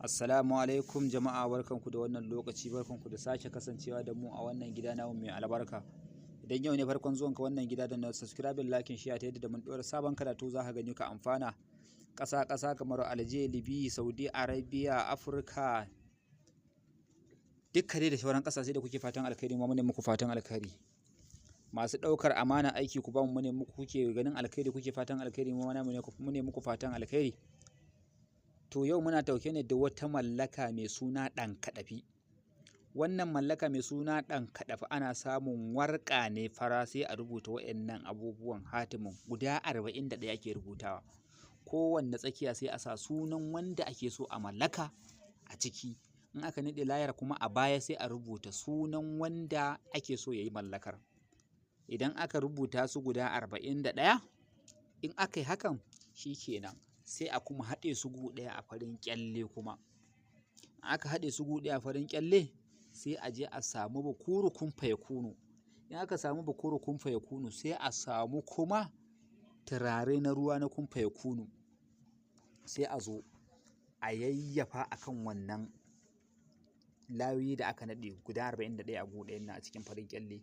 Assalamu alaikum jama'a, barkanku da wannan lokaci, barkanku da sake kasancewa da mu a wannan gida namu mai albarka. Idan yau ne farkon zuwanka wannan gida, da na subscribe, like, share, ta yadda da mun ɗora sabon karatu za ka gani ka amfana. Ƙasa ƙasa kamar Alje, Libya, Saudi Arabia, Afirka, dukka dai da sauran ƙasashe da kuke fatan alkhairi, ma mune muku fatan alkhairi. Masu ɗaukar amana aiki ku ba mu, mune muku, kuke ganin alkhairi, kuke fatan alkhairi, mu ma mune muku fatan alkhairi. To, yau muna ɗauke ne da wata mallaka mai suna ɗan kaɗafi. Wannan mallaka mai suna ɗan kaɗafi ana samun warƙa ne fara, sai a rubuta wa'innan abubuwan hatimin guda 41 ake rubutawa. Kowanne tsakiya sai a sa sunan wanda ake so a mallaka a ciki. In aka naɗe layar kuma, a baya sai a rubuta sunan wanda ake so ya yi mallakar. Idan aka rubuta su guda 41, in aka yi hakan shi kenan, sai a kuma haɗe su gu ɗaya a farin ƙyalle. Kuma in aka haɗe su gu ɗaya a farin ƙyalle, sai a je a samu bakuru kun fayakunu. In aka samu bakuru kun fayakunu, sai a samu kuma turare na ruwa na kun fayakunu, sai a zo a yayyafa a kan wannan layoyi da aka naɗe guda 41 a gu ɗayan nan a cikin farin ƙyalle.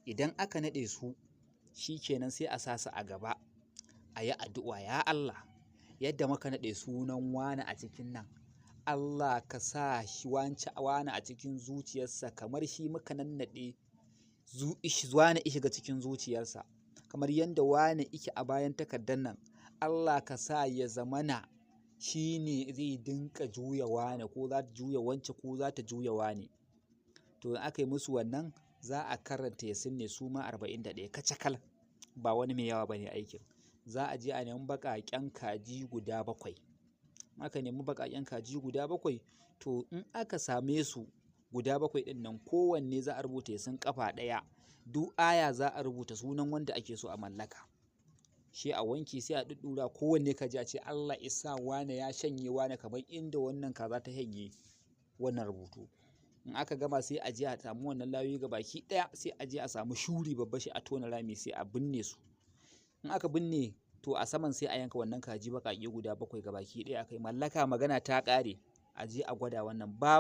Idan aka naɗe su, shi kenan, sai a sa su a gaba a yi addu'a: "Ya Allah, yadda muka naɗe sunan wane a cikin nan, Allah ka sa shi wance wane a cikin zuciyarsa kamar shi muka nannaɗe wane ya shiga cikin zuciyarsa, kamar yadda wane yake a bayan takardar nan. Allah ka sa ya zamana shi ne zai dinga juya wane, ko za ta juya wance, ko za ta juya wane." To, in aka yi musu wannan, za a karanta Yasin ne su ma 41 kacakal, ba wani mai yawa ba ne aikin. Za a je a nemi baƙaƙen kaji guda 7. In aka nemi baƙaƙen kaji guda 7, to in aka same su guda 7 ɗin nan, kowanne za a rubuta Yasin ƙafa ɗaya. Duk aya za a rubuta sunan wanda ake so a mallaka. Shi a wanke, sai a ɗuɗɗura kowanne kaji, a ce Allah ya sa wane ya shanye wane kamar inda wannan kaza ta shanye wannan rubutu. In aka gama, sai a je a samu wannan layoyi gabaki ɗaya, sai a je a samu shuri babba, sai a tona rami, sai a binne su. In aka binne, to a saman sai a yanka wannan kaji baƙaƙe guda 7 gabaki ɗaya akai mallaka. Magana ta ƙare, a je a gwada wannan babu.